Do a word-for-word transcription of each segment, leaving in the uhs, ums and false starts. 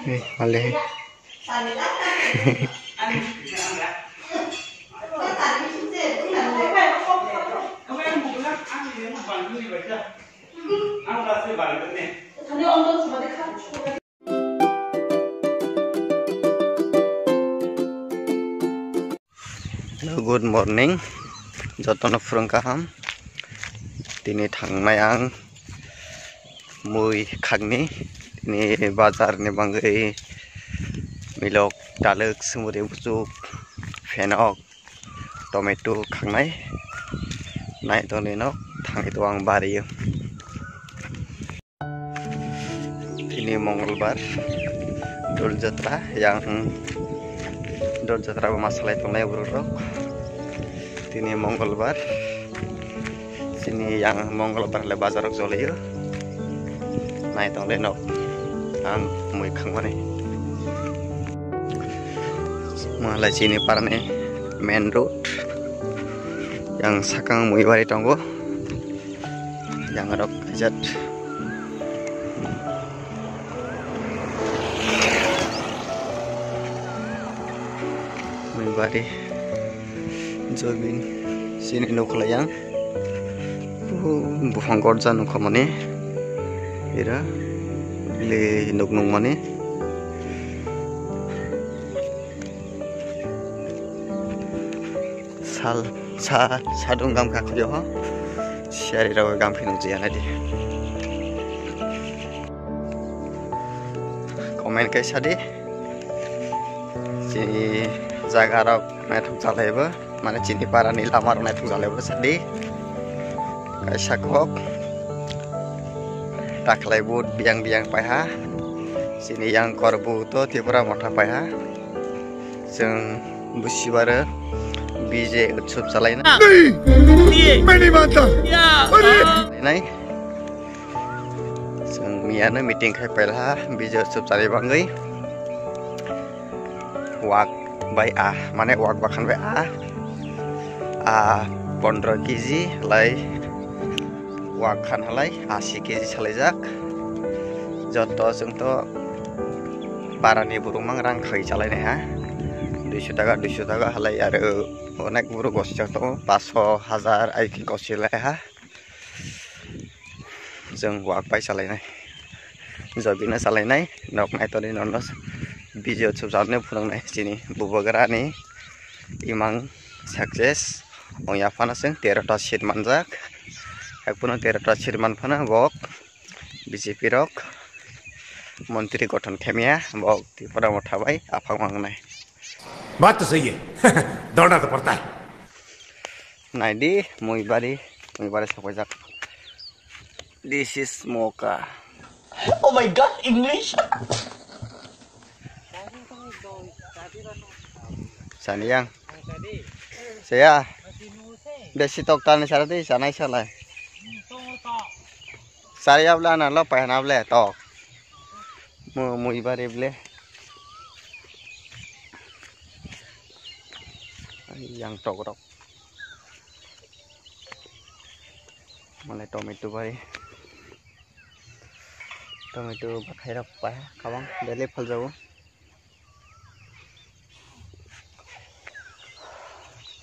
Hey, male. Hello, good morning. Jotono phwrwng kaham. Tini thangnai ang mui khakni. Tini bazar ni bangwi milok, dalwk, sumuri, buchuk, phenok, tomato khaknai. Nai tongni no thangwi tongo ang bari o. Tini Mongolbar, Dol Jatra, yang Dol Jatra bo ma salai tongnai borok rok. Tini Mongolbar, sini yang Mongolbar le bazar rok jolio. Nai tong le nok ang mui khangmani. Malai chini parani main road, yang sakang mui bari tongo. Yang rok kajat. Mui bari jobin sini nukla yang. Buphang gorja nukha mani. Ira le nuk nung mani. Sal, sa, sadung gam kha khuyo ho. Siyari rok gam phino jiya nai di. Comment kai sadi. Chini jaga rok naithok jalai bo, mane chini para ni lama rok naithok jalai bo sadi. Kaisa kok. Taklai bo biyang biyang paiha. Chini yang kor bo to Tipra motha paiha. Chwng busibaro Bijay utsob chalaina. Many mata. Nai. Chwng miyano meeting khai pailha Bijay utsob chalai bangwi. Wak bai a, mane wak bakhan bai a. A pondro kg lai. Wak khan halai asi kg salaijak. Joto chwng to barani borok mang rang khai chalainai ha. Duiso taka, duiso taka halai aro onek borok gosijak tongo, paso, hajar, ai khe gosilai ha. Chwng wak bai chalainai, jobino chalainai, nok naitorni nono video chupjaknai phunuknai chini bubagrani imang success. Ongya phano chwng terota seat manjak. Haikhe phano terota seat man phano bo B J P rok montri gothon khaimya, bo Tipra motha bai aphang mangnai. Baat to sahi hai. Dodna to padta hai. Naidi, mui bari, mui bari sopaijak. This is moka. Oh my God, English. Saniyang. Saya. Besi tok tani sara di sanai salai. Sari abla na lo pai na ble tok. Mo mui bari ble. Yang tok rok. Malai tomato bai. Tomato bakhai rok pai kabang bele phaljago.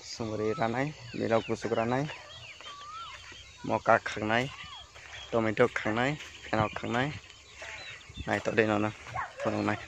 Sumri ranai, milok busuk ranai, moka khangnai, tomato khangnai, phenok khangnai, naitokdi nono phunuknai.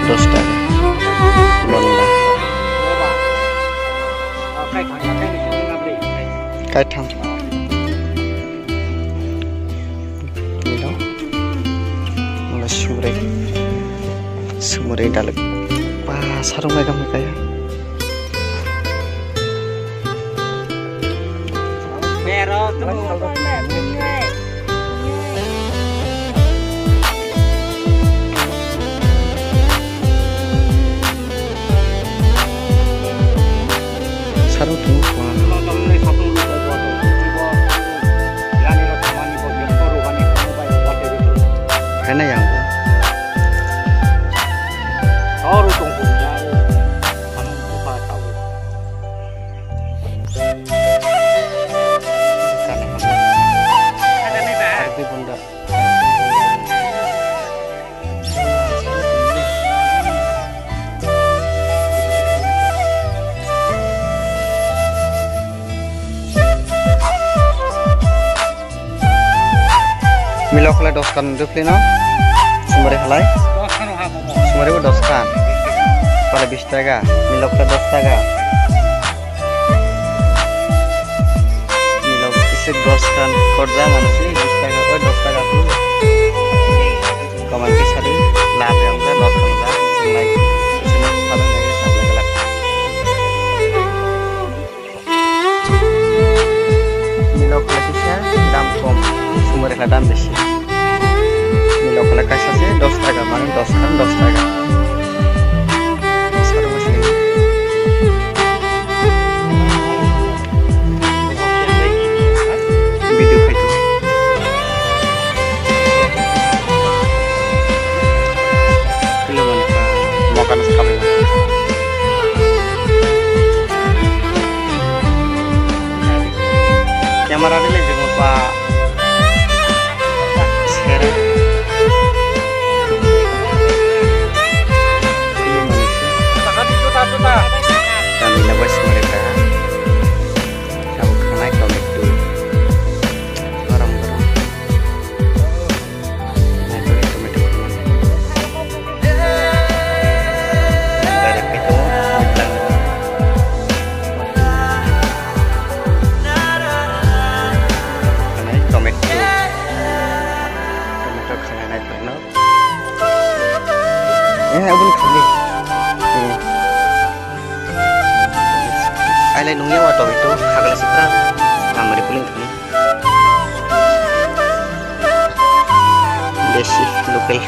Dos taka. Londa. Kaitham. Milo. Mula sumrai. Sumrai dalek. Ba, sarung mai gam kaya. Sarung tongo. Phaina yang. Milok khlai dos kan dupli no. Sumari khlai. Sumari bo dos kan. Pala bis taka. Milok khlai dos taka. Milok isi dos kan korja mano si bis taka, o dos taka tu. Kaman ke sari lab yang ka dos kan ka. Sinai. Sinai sabai lagi sabai lagi. Milok khlai kisa dam kom, sumari khlai dam besi. Milok khlai kaisa se dos taka, mane dos kan dos taka. Saro besi. Video khai tu. Mokan sabai. Camera ni le jengmo pa. Sere. Kami na bas mereka. Kamu kenai kau itu. Orang orang. Tomato. Tomato khanai nai phano. Eh, aboni khali. Hmm. Ailai nungya wa tomato, khagala sipra. Amari puling khani. Desi, local.